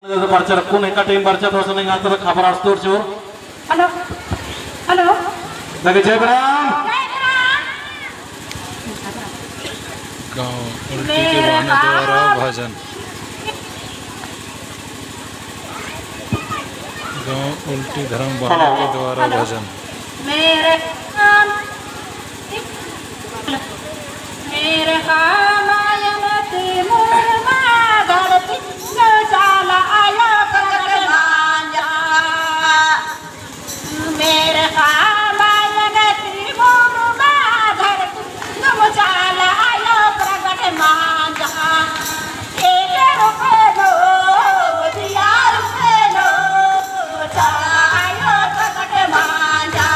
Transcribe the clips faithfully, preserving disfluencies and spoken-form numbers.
तो बरचा रखुन, एका time बरचा तो सने यहाँ तो खबर आस्तोर चोर। Hello, hello। लगे जय राम। जय राम। गाँव उल्टी के बहाने द्वारा भजन। गाँव उल्टी धर्म बहाने के द्वारा भजन। मेरे मेरे खामायन ती मुरमा धरती नो चाला आयो प्रगट मांजा। मेरे खामायन ती मुरमा धरती नो चाला आयो प्रगट मांजा। एक रुपये नो, दिया रुपये नो, चाला आयो प्रगट मांजा।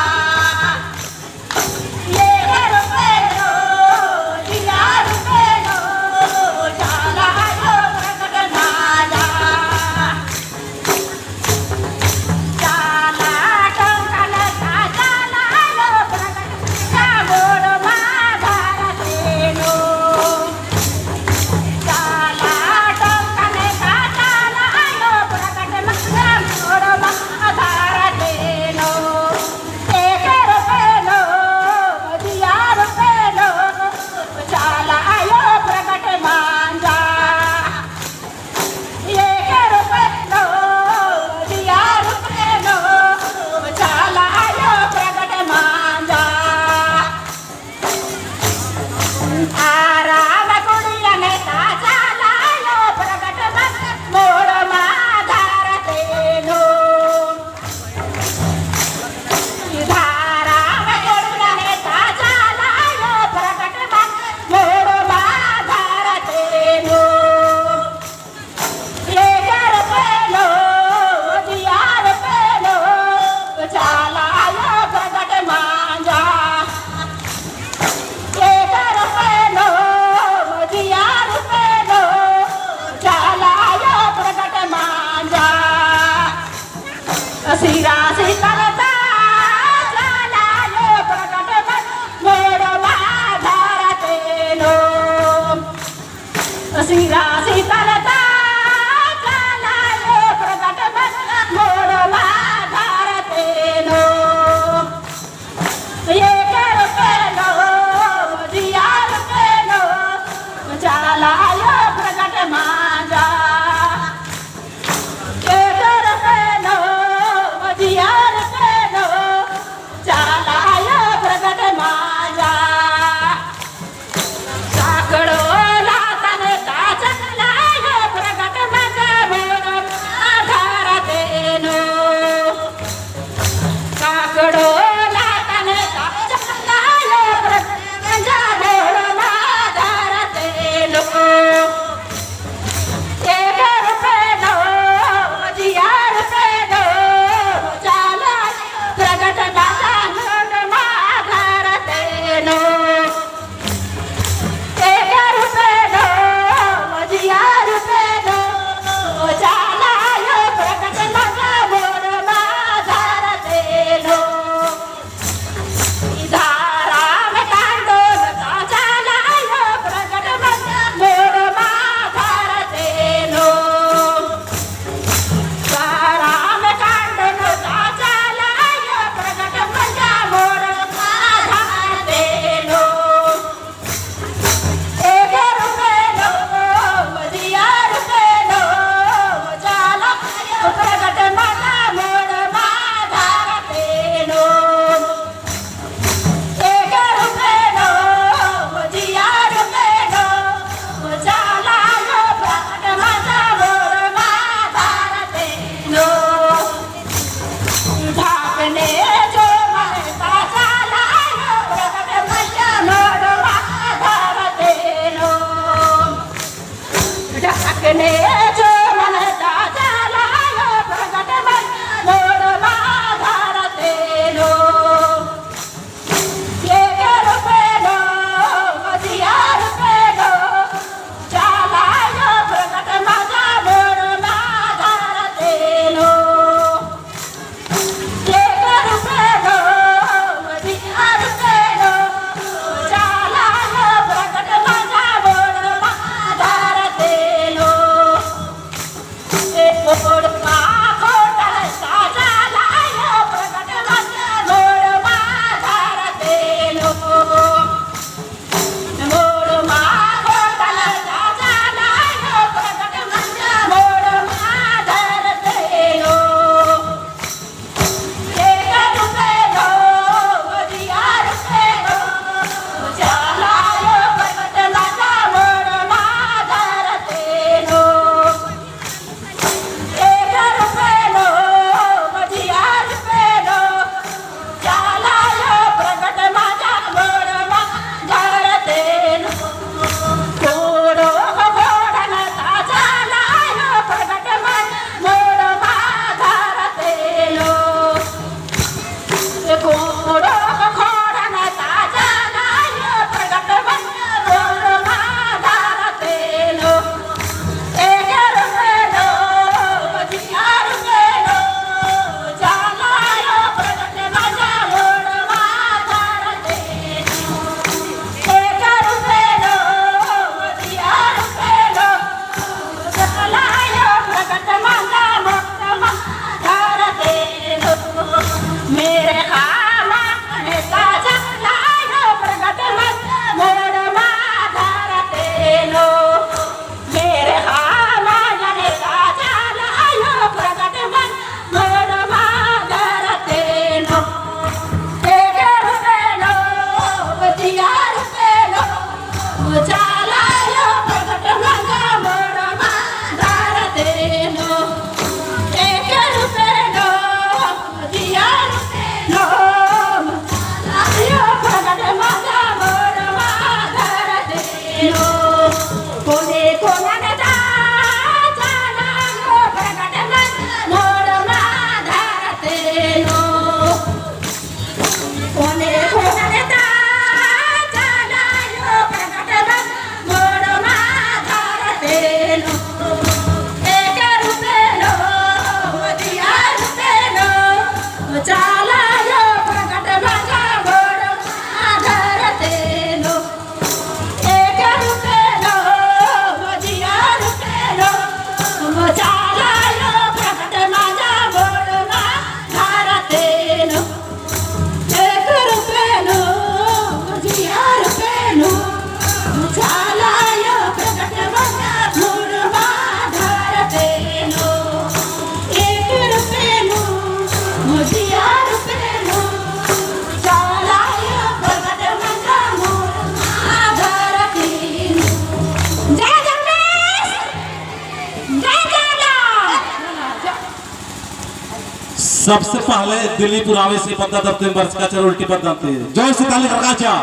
सबसे पहले दिली पुरावे से पद्दा दबते बरचका चर उल्टी पद्दा ते जोर से ताली खड़का चा।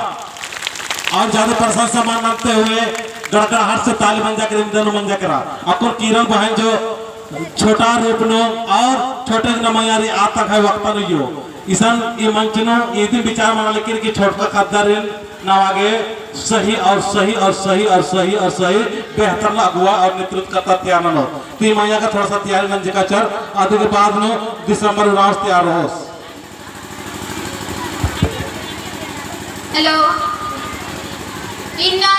और ज्यादा प्रशंसा मान मानते हुए गड़गड़ाहट से ताली मंजा करा, इंदन मंजा करा। अक्कुन किरण बहन जो छोटा रूप नू और छोटे जना मयारी आता है वक्ता नू यो। इसन ई मंच नू इदिन विचार मना लेकिन कि छोटका ख़द्दारिन नवा गे सही और सही और सही और सही और सही बेहतर ला अगुवा और नेतृत्व करता तैयार ननो। तो ई मइय्याँ का थोड़ा सा तैयारी नंजका चर, अदी के बाद नू दिसंबर उराँवस तैयार रहोस। Hello। इन्ना